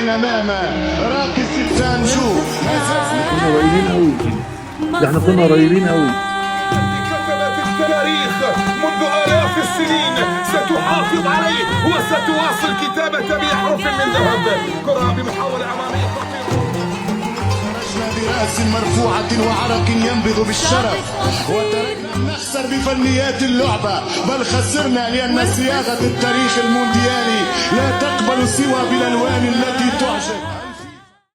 أمام راقص التانجو. كنا قريبين قوي، ده احنا كنا قريبين قوي. كتبت التاريخ منذ آلاف السنين، ستحافظ عليه وستواصل كتابة بأحرف من ذهب. كرة بمحاولة أمامية خطيرة. خرجنا برأس مرفوعة وعرق ينبض بالشرف، وتركنا نخسر بفنيات اللعبة، بل خسرنا لأن صياغة التاريخ المونديالي لا تقبل سوى بالألوان التي